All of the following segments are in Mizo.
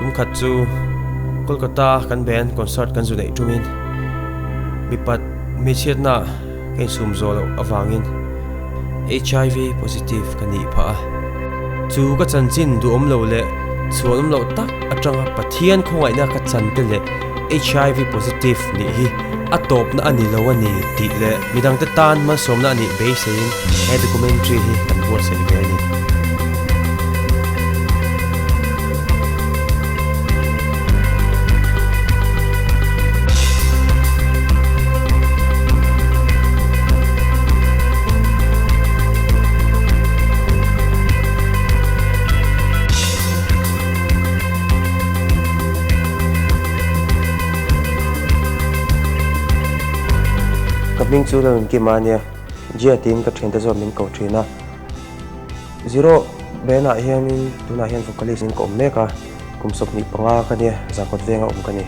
Tum khat chu Kolkata kan band concert kan zu neih tumin mipat hmeichhiatna ka insum zawh loh avangin HIV positive ka nih phah a. Chu ka chanchin duhawm lo leh chhuanawm loh tak atanga Pathian khawngaihna ka chan te leh HIV positive nih hi a tawpna a ni lo a ni tih leh midangte tan malsawmna a nih beiseiin he documentary hi kan buatsaih ve a ni. Ka hming chu Lalnunkim a nia, Jia tiin ka thiante zawk min ko thin a. Zero band ah hianin tunah hian vocalist in ka awm mek a, kum 25 ka nia, Zarkawt venga awm ka ni.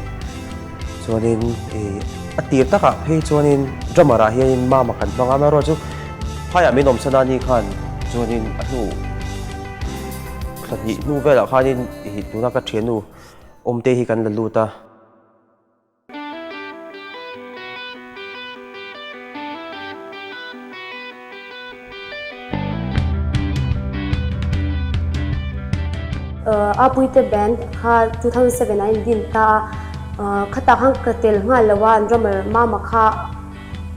Chuanin ih a tir takah phei chuanin drummer ah hianin Mama kan hmang a, amaherawhchu phaiah min awmsan a ni khan chuanin a hnu thla hnih hnu velah khanin ih tuna ka thiannu awmte hi kan la lut a. Apuite band kha 2007 ah in din ta a, khatah khan ka tel nghal lo a, an drummer Mama kha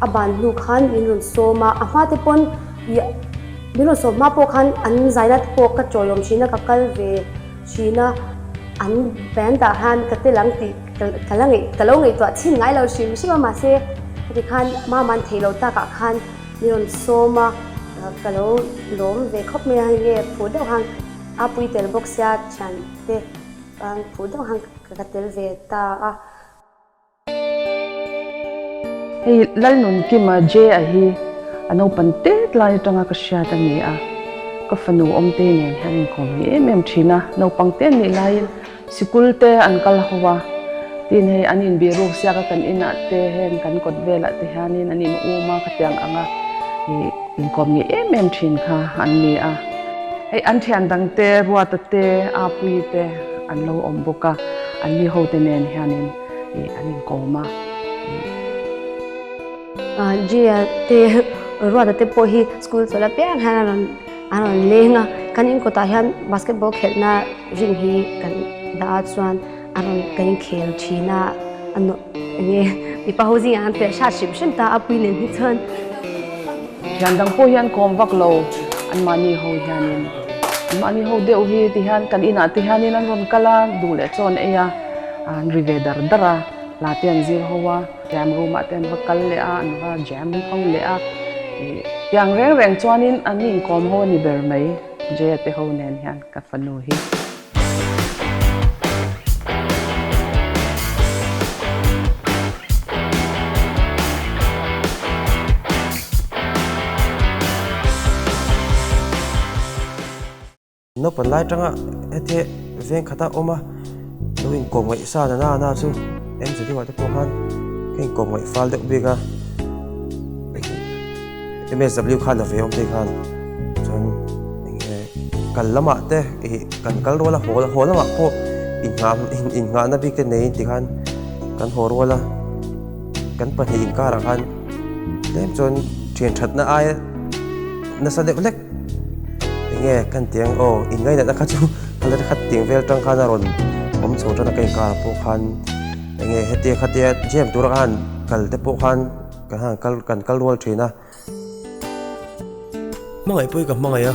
a ban hnu khan min rawn sawm a, a hma te pawn min rawn sawm hma pawh khan an zaina te pawh ka tawlawm thin a, ka kal ve thin a, an band ah khan ka tel ang tih ka la ngaih ka lo ngaihtuah chhin ngai lo hrim hrim a, mahse heti khan Mama an theih loh takah khan min rawn sawm a, ka lo lawm ve khawp mai a, hei nge phur deuh khan a pui tel bawk sia thian te khan phur deuh khan ka tel ve ta a. Hei Lalnunkima J-a hi a naupang tet lai atanga ka hriat a ni a, ka fanu awmte nen hian inkawm ve em em thin a, naupang te an nih laiin sikul te an kal ho a, tin hei an inbih ruk siak a kan inah te heng kan kawt velah te hianin an in um a khatiang anga ih inkawm ngei em em thin kha an ni a. Hei an thian dang te Ruata te Apuii te an lo awm bawk a, anni ho te nen hianin ih an inkawm a. Jia te Ruata te pawh hi school chawlh apiang hian a rawn a rawn leng a, kan in kawtah hian basketball khelhna ring hi kan dah a chuan a rawn kan inkhel thin a, a nawh enge mipa ho zingah an pelh hrat hrim hrim ta a pui nen hi chuan. Thian dang pawh hian kawm vak lo anmahni ho hianin anmahni ho deuh hi ti hian kan inah te hianin an rawn kal a, duh leh chaw an ei a, an ri ve dar dar a, hla te an zir ho a, jam room ah te an va kal leh a, an va jam ho leh a, ih tiang reng reng chuanin an inkawm ho a ni ber mai Jaya te ho nen hian ka fanu hi. Naupang lai tanga heti veng khata awm a, lo inkawm ngaih sa na na na chu MZU ah te pawh khan ka inkawm ngaih fal deuh bik a, MSW khan a ve awm te khan chuan enge kal lamah te ih kan kal rual a haw haw lamah pawh inngah innghahna bik te neiin tikhan kan haw rual a, kan pahnih inkarah khan tlem chuan thian thatna aia nasa deuh hlek. Enge kan ti ang aw in ngainatna kha chu ka la khat ting vel tang khan a rawn awm chho tan a ka inkar pawh khan enge hetia khatia jam tura khan kal te pawh khan kan han kal kan kal rual thin a. Hmangaih pawh hi ka hmangaih a,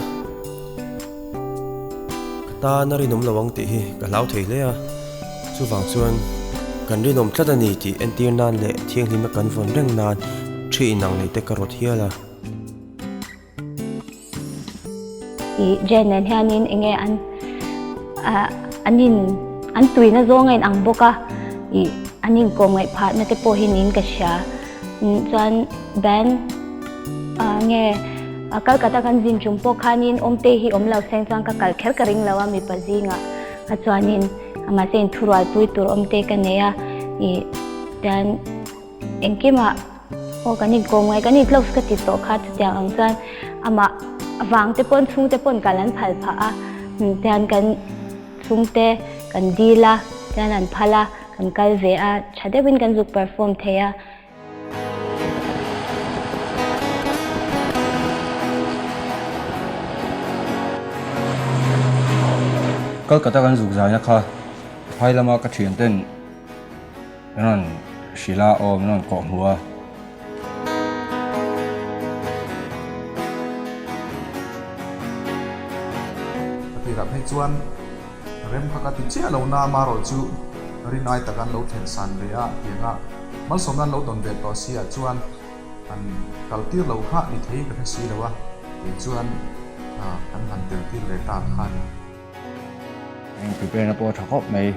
ka tan a rinawm lo ang tih hi ka hlau thei hle a, chuvang chuan kan rinawm tlat a ni tih entir nan leh thianghlimna kan vawn reng nan thi inang nei te ka rawt hial a. I Jane nen hianin enge an an in an tuina zawng a inang bawk a i an inkawm ngaih phahna te pawh hi niin ka hria chuan band nge Calcutta kan zin chung pawh khanin awmte hi awm lo seng chuan ka kal kher ka ring lo a mipa zingah a chuanin mahse inthurualpui tur awmte ka nei a i chuan Engkimah aw kan inkawm ngai kan in-close ka ti tawh kha chutiang ang chuan amah vang te pawn chhungte pawn kal an phal phah a tihian kan chhungte Kan dil a, tihian an phal a, kan kal ve a, tha deuhin kan zuk perform thei a. Kolkata kan zuk zaina kha phai lama ka thian ten min rawn hrilh a, aw min rawn kawh hmuh a. Ka tirah phei chuan rem kha ka ti chiah lo na amarawh chu rinai tak an lo thlen san ve a tianga malsawmna an lo dawn ve tawh si ah chuan an kal tir lo kha ni thei ka hre si lo a kei chuan kan han tel tir ve ta kha a ni. Eng prepare na pawh a tha khawp mai.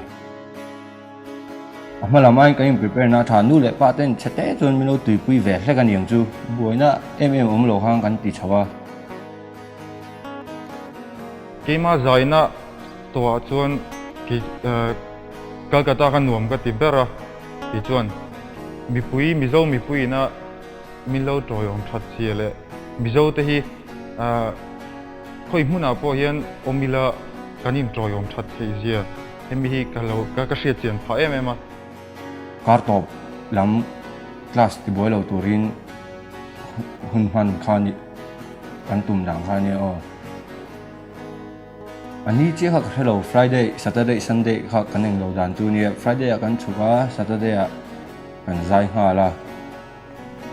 A hma lam aiin kan in prepare na a tha, nu leh pa ten chhe te chuan min lo tuipui ve hlek a niang chu, buaina em em awm lo khan kan ti chho a. Keimah zaina tawhah chuan kei Calcutta kha nuam ka ti ber a, tichuan mipui Mizo mipuiin a min lo tawiawm that chhia leh Mizo te hi khawi hmunah pawh hian awm ila kan intawiawm that theih zia hemi hi ka lo ka hriat chian phah em em a. Kar tawp lam class tibuai lo turin hun hman kha ni kan tum dan kha nia aw. A ni chiah kha ka hre lo Friday, Saturday, Sunday kha kan englo dan chu nia Friday ah kan chhuk a Saturday ah kan zai nghal a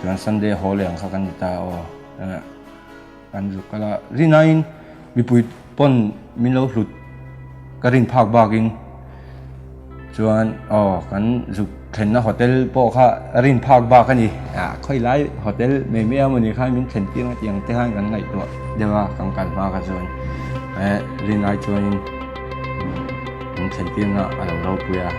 chuan Sunday haw leh ang kha kan ni ta aw. Kan zuk kal a, rinain mipui pawn min lo hlut ka rin phak bakin chuan aw kan zuk thlenna hotel pawh kha rin phak bak a ni. Ah khawi lai hotel mai mai a mawni khan min thlen tir ang tiang te khan kan ngaihtuah deuh a, kan kal hma kha chuan eh rinai chuanin min thlen tirna a lo ropui a.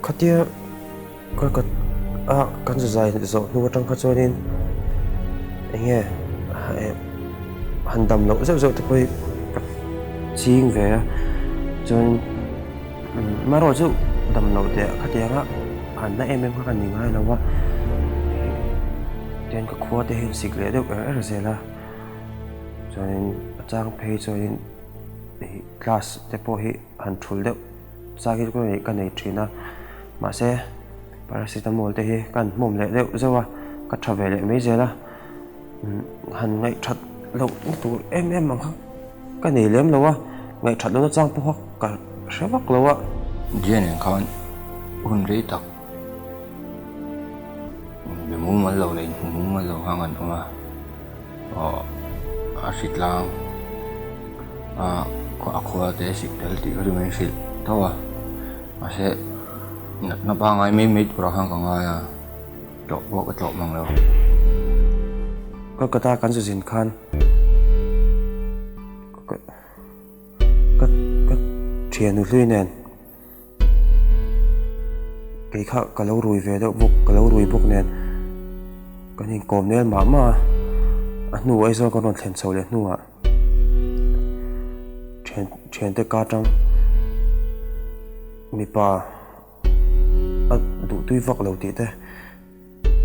Khatia ka ka a kan zai zawh hnu atang kha chuanin eng nge han dam loh zeuh zeuh te pawh hi ka ching ve a chuan marawh chu dam loh teh khatianga han na em em kha ka ni ngai lo a tian ka khua te hi an sik leh deuh er er zel a chuanin a chang phei chuanin class te pawh hi han thul deuh chak hi ka nei thin a mahse paracetamol te hi ka han hmawm leh deuh zeuh a ka tha ve leh mai zel a han ngaihthat loh na tur em em ang kha ka nei lem lo a ngaihthat lohna chang pawh kha ka hre vak lo a. Dian nen khan hun rei tak be mumal lo leh inhmu mumal lo khan kan awm a. Aw a hritlang a a khua te a sik tel tih kha chu min hrilh tho a. Mahse natna pangngai mai mai turah khan ka ngai a, tlawh pawh ka tlawh mang lo. Kolkata kan zu zin khan ka ka ka thian hlui nen Kei kha ka lo rui ve deuh bawk, ka lo rui bawk nen kan inkawm nel mah mah a, a hnu Aizawl kan rawn thlen chho leh hnuah thian thiante ka atang mipa a duhtui vak lo tih te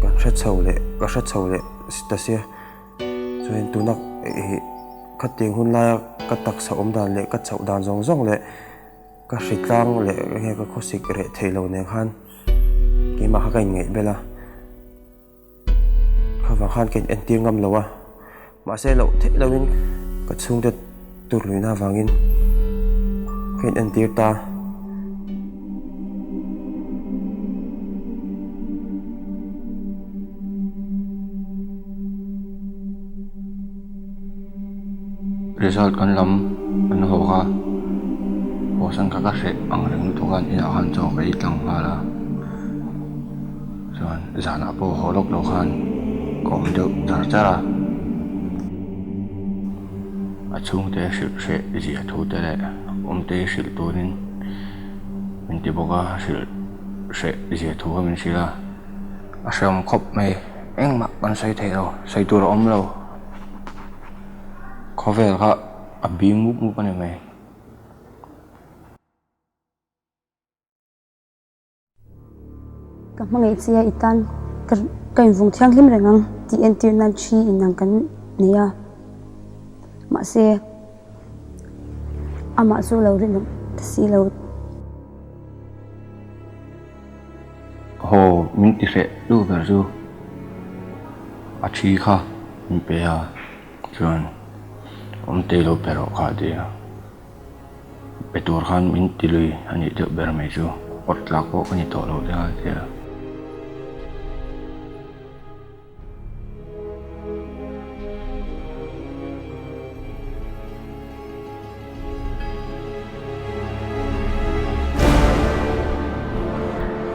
kan hre chho leh ka hre chho leh ta sia chuan tuna ih khatiang hun laia ka taksa awm dan leh ka chhoh dan zawng zawng leh. Ka hritlang leh nge ka khawsik reh theih lo nen khan keimah kha ka inngaih bel a, kha vang khan ka in entir ngam lo a, mahse loh theih loin ka chhungte tur luihna avangin ka in entir ta. Result kan lam an haw a, haw san kha ka hreh ang reng lutuk a, inah khan chaw ka ei tlang nghal a, chuan zanah pawh haw lawk loh khan ka awm deuh char char a, a chhungte hrilh hreh zia thu te leh awmte hrilh turin min ti bawk a, hrilh hreh zia thu kha min hrilh a, a hrehawm khawp mai engmah kan sawi theih lo, sawi tur a awm lo. Khawvel kha a bing mup mup a ni mai. Ka hmangaih che a i tan ka ka invung thianghlim reng ang tih entir nan thi inang kan nei a, mahse amah chu lo rinawm ta si lo. Haw min ti hreh duh ber chu a thi kha min pe a chuan awm tei lo pe rawh kha a ti a, pe tur khan min ti lui a nih deuh ber mai chu awt tlak pawh ka ni tawh lo te kha a ti a.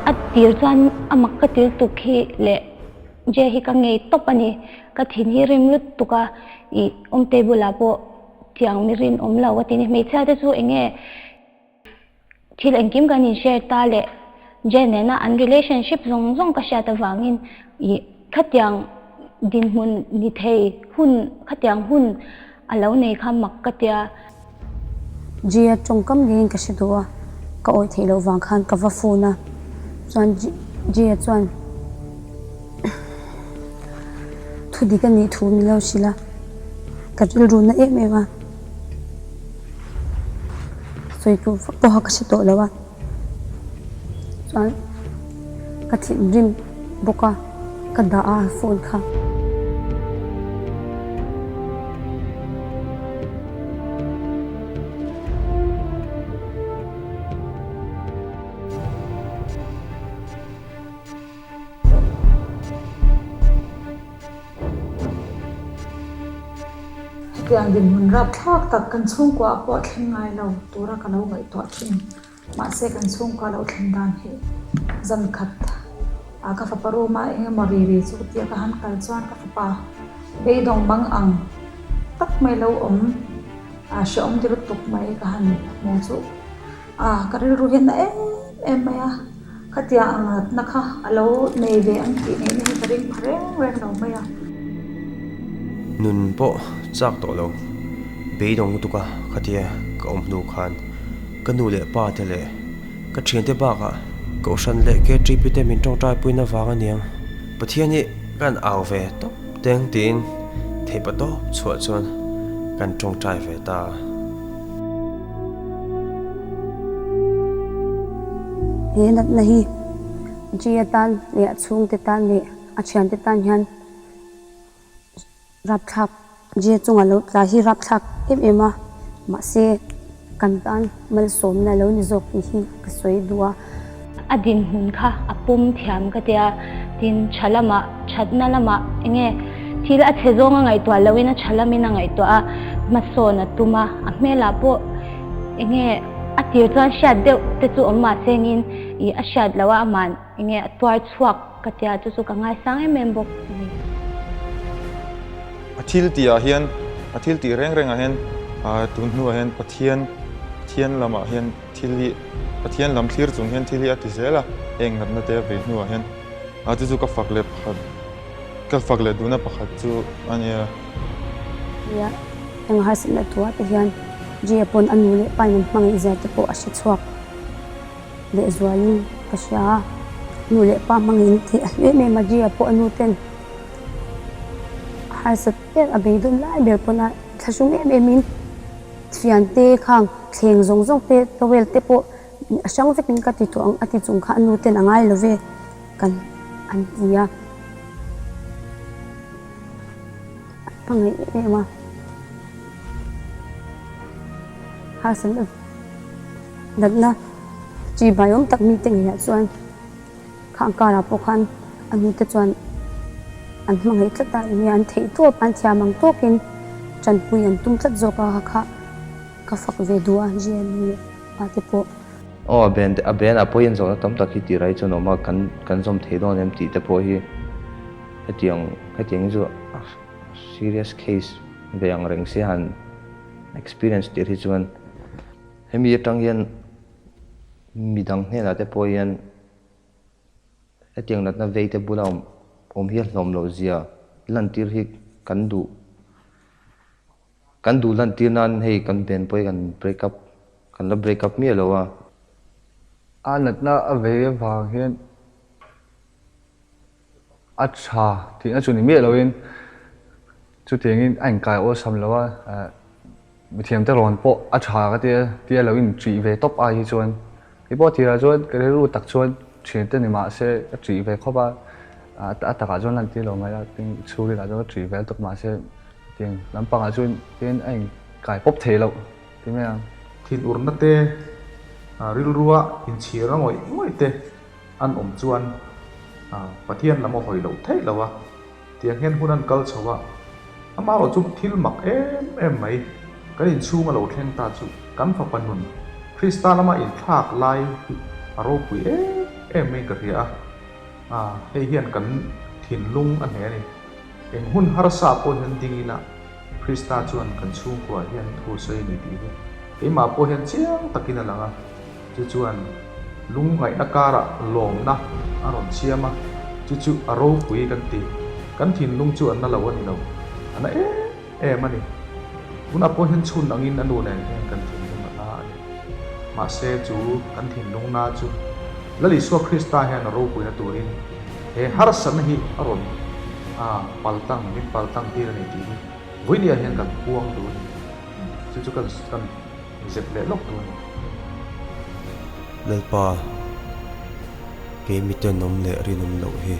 A tir chuan a mak ka til tuk hi leh Jay hi ka ngei tawp a ni. Ka thin hi rim lutuk a, ih awmtei bulah pawh tiang mi rinawm lo ka ti ni. Hmeichhia te chu eng nge Thil engkim kan in share ta leh Jen nena an relationship zawng zawng ka hriat avangin ih khatiang dinhmun ni thei hun khatiang hun a lo nei kha mak ka tia. Jia tawngkam ngeiin ka hre duh a, ka awih theih loh vang khan ka va phone a, chuan Jia chuan thu dik a nih thu min lo hrilh a, ka rilru na em em a. Sawi tur vak pawha ka hre tawh lo a, chuan ka thinrim bawk a, ka dah a phone kha. Hetiang dinhmun rapthlak tak kan chhungkua ah pawh a thleng ngai lo tura ka lo ngaihtuah thin. Mahse kan chhungkua lo thlen dan hi zan khat ah ka fapa room ah eng emaw ri ri chu ka tia ka han kal chuan ka fapa beidawng bang ang tak mai lo awm a hrehawm ti lutuk mai ka han hmu chu a ka rilru hian na em em mai a. Khatiang ang natna kha a lo nei ve ang tih ngaihna hi ka ring pha reng reng lo mai a. Nun pawh chak tawh lo, beidawng lutuk a khatia ka awm hnu khan ka nu leh pa te leh ka thiante bakah Kohhran leh KTP te min tawngtai puina vang aniang. Pathian hi kan au ve tawp teng tiin theihpa tawp chhuah chuan kan tawngtai ve ta a. He natna hi Jia tan leh a chhungte tan leh a thiante tan hian rapthlak Jia chunga lo tla hi rapthlak em em a, mahse kan tan malsawmna lo ni zawk tih hi ka sawi duh a. A dinhmun kha a pawm thiam ka tia, tin tha lamah thatna lamah eng nge thil a chhe zawng a ngaihtuah loin a tha lamin a ngaihtuah a, hmasawn a tum a, a hmelah pawh eng nge. A tir chuan hriat deuh te chu awm mah sengin ih a hriat loh a, amah enge a tuar chhuak ka tia chu chu ka ngaisang em em bawk a ni. A thil tih ah hian, a thil tih reng reng ah hian tun hnuah hian Pathian, Pathian lamah hian thil hi, Pathian lam thlir chung hian thil hi a ti zel a, heng natna te a vei hnuah hian chu chu ka fak leh pakhat. Ka fak leh duhna pakhat chu a nia. Nia, eng harsatna tua te hian Jia pawn a nu leh pa in an hmangaih zia te pawh a hre chhuak leh zualin ka hria a. Nu leh pa hmangin theih a hlu em em a, Jia pawh a nu ten harsat ber a beidawn lai ber pawn a thlahrung em em in fian te khang thleng zawng zawng te towel te pawh a hrang vekin ka ti tawh ang a ti chung kha a nu ten a ngai lo ve. Kan an ti a, an hmangaih em em a, harsatna natna chi bai awm tak mite ngeiah chuan khang karah pawh khan a nute chuan an hmangaih tlat a, enge an theih tawp an thiam ang tawkin tanpui an tum tlat zawk a kha ka fak ve duh a Jane-i pa te pawh. Aw a ben a ben ah pawh hian zawhna tam tak hi tih rai chuan awm a, kan kan zawm thei dawn em tih te pawh hi hetiang hetiang hi chu a serious case ve ang reng sia han experience tir hi chuan hemi atang hian midang hnenah te pawh hian Hetiang natna vei te bula awm awm hi a hlawm loh zia lantir hi kan duh kan duh lantir nan hei kan ben pawh hi kan break up kan la break up miah lo a. A natna a vei avang hian a tha tihna chu ni miah loin chutiangin a inkai awlsam lo a. Mithiamte rawn pawh a tha ka tia tia lo in ṭih ve tawp ai hi chuan kei pawh tirah chuan ka rilru tak chuan ṭhiante ni mah se ka ṭih ve khawp a, a takah chuan lan tir lo mai a tin chhungrilah chuan ka ṭih ve lutuk mahse tiang lampangah chuan tin a in kai pawp thei loh ti mai ang. Thinurna te, rilrua inchhir a ngawih ngawih te an awm chuan Pathian lam a hawi loh theih lo a. Tiang hian hun an kal chho a, amaherawh chu thil mak em em mai kan inchhung a lo thleng ta chu kan fapa nun Krista lama inthlak lai hi a ropui em em maiin ka hria a, a hei hian kan thinlung a hneh a ni. Eng hun harsa pawh hian ding ila Krista chuan kan chhungkua hian thu sawi a ni tih hi keimah pawh hian chiang takin a lang a. Chu chuan lungngaihna karah lawmna a rawn siam a, chu chu a ropui kan ti. Kan thinlung chu a na lo a ni lo, a na em em a ni. Tunah pawh hian chhun angin a nu nen hian kan thinlung a na a ni. Mahse chu kan thinlung na chu Lal Isua Krista hian a ropuina turin he harsatna hi a rawn paltlang, min paltlang tir a ni tih hi vawinia hian kan puang duh a ni. Chu chu kan kan. Zep leh lawk tur a ni. Lalpa, kei miten awm leh rinawm loh hi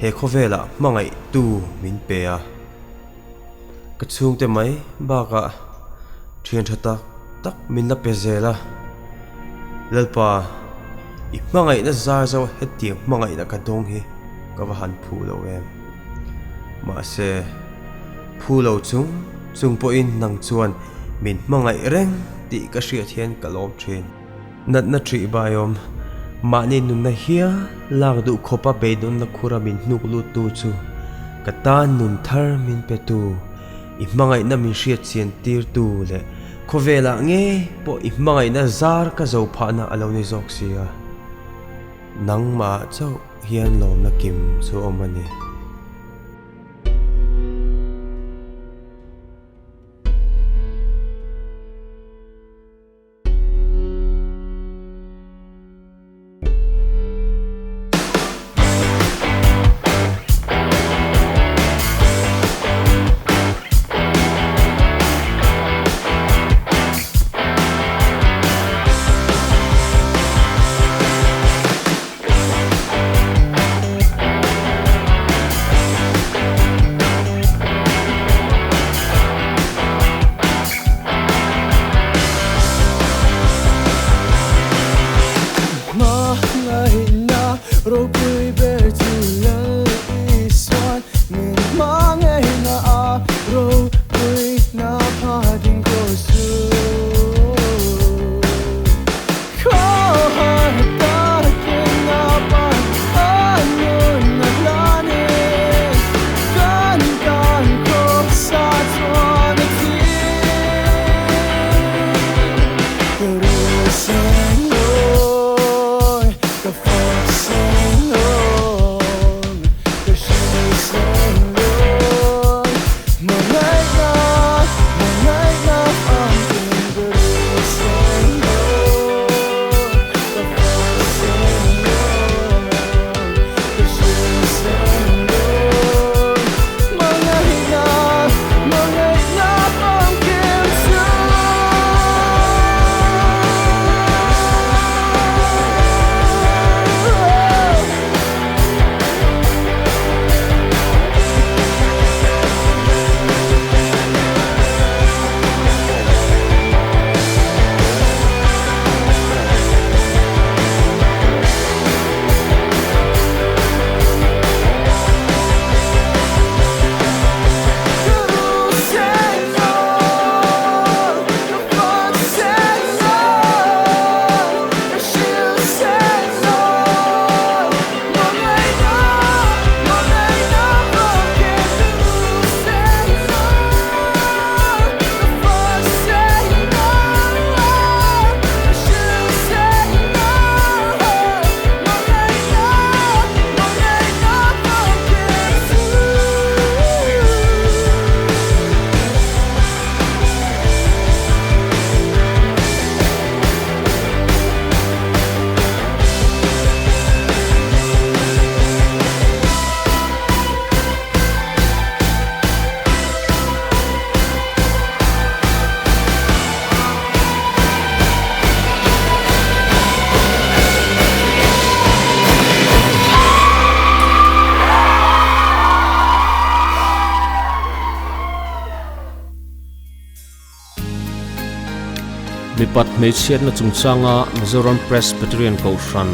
he khawvelah hmangaihtu min pe a, ka chhungte mai bakah thian tha tak tak min la pe zel a. Lalpa, i hmangaihna zar zo hetiang hmangaihna ka dawng hi ka va han phu lo em. Mahse. Phu lo chung chung pawhin nang chuan min hmangaih reng tih ka hriat hian ka lawm thin. Natna ṭih baiawm, mahni nunna hial lak duh khawpa beidawnna khura min hnuk luttu chu ka tan nun thar min petu, i hmangaihna min hriat chian tirtu leh khawvelah ngei pawh i hmangaihna zar ka zo phahna a lo ni zawk si a. Nangmah chauh hian lawmna kim chu awm a ni. Mipat hmeichhiatna chungchanga Mizoram Presbyterian Kohhran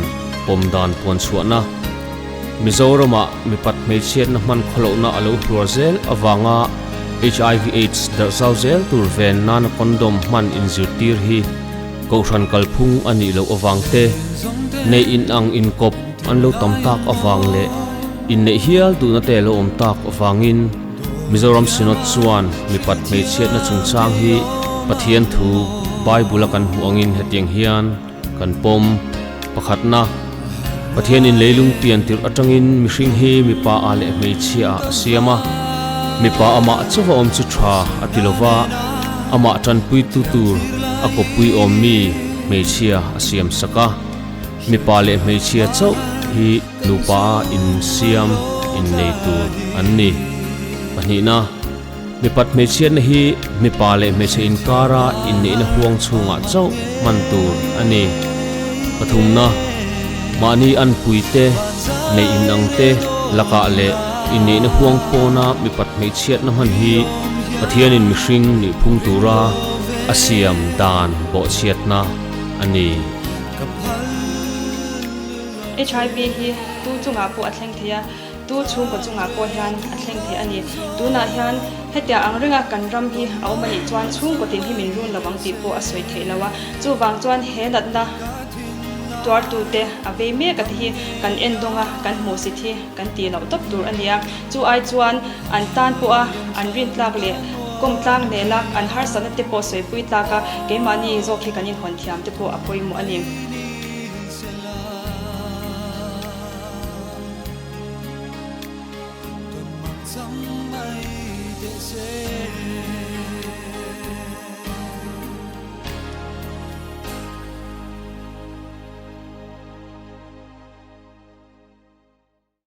pawm dan puanchhuahna, Mizoramah mipat hmeichhiatna hman khawlohna a lo hluar zel avanga hiv aids darh zau zel tur ven nana condom hman inzirtir hi Kohhran kalphung a nih loh avang te, neih inang inkawp an lo tam tak avang leh inneih hial duhna te lo awm tak avangin Mizoram Synod chuan mipat hmeichhiatna chungchang hi Pathian thu Bible a kan hmuh angin hetiang hian kan pawm. Pakhatna, Pathianin leilung pian tirh atangin mihring hi mipa ah leh hmeichhia ah a siam a, mipa amah chauha awm chu tha a ti lova, amah tanpuitu tur a kawppui awm mi hmeichhia a siam sak a, mipa leh hmeichhia chauh hi nupa ah insiam innei tur an ni. Pahnihna. Mipat hmeichhiatna hi mipa leh hmeichhe inkara inneihna huang chhungah chauh hman tur a ni. Pathumna, mahni anpuite, neih inangte lakah leh inneihna huang pawna mipat hmeichhiatna hman hi Pathianin mihring nihphung tura a siam dan bawhchhiatna a ni. Hiv hi tu chungah pawh a thleng thei a. Tu chhungkaw chungah pawh hian a thleng thei a ni. Tunah hian hetia ang renga kan ram hi a awm a nih chuan chhungkaw tin hi min run lo ang tih pawh a sawi theih lo a. Chuvang chuan he natna tuartute a vei mek a te hi kan en dawng a, kan hmuhsit hi kan tih loh tawp tur a ni a. Chu ai chuan an tan pawha an rintlak leh kawmtlang nela an harsatna te pawh sawipui tlak a, keimahni zawk hi kan inhawn thiam te pawh a pawimawh a ni.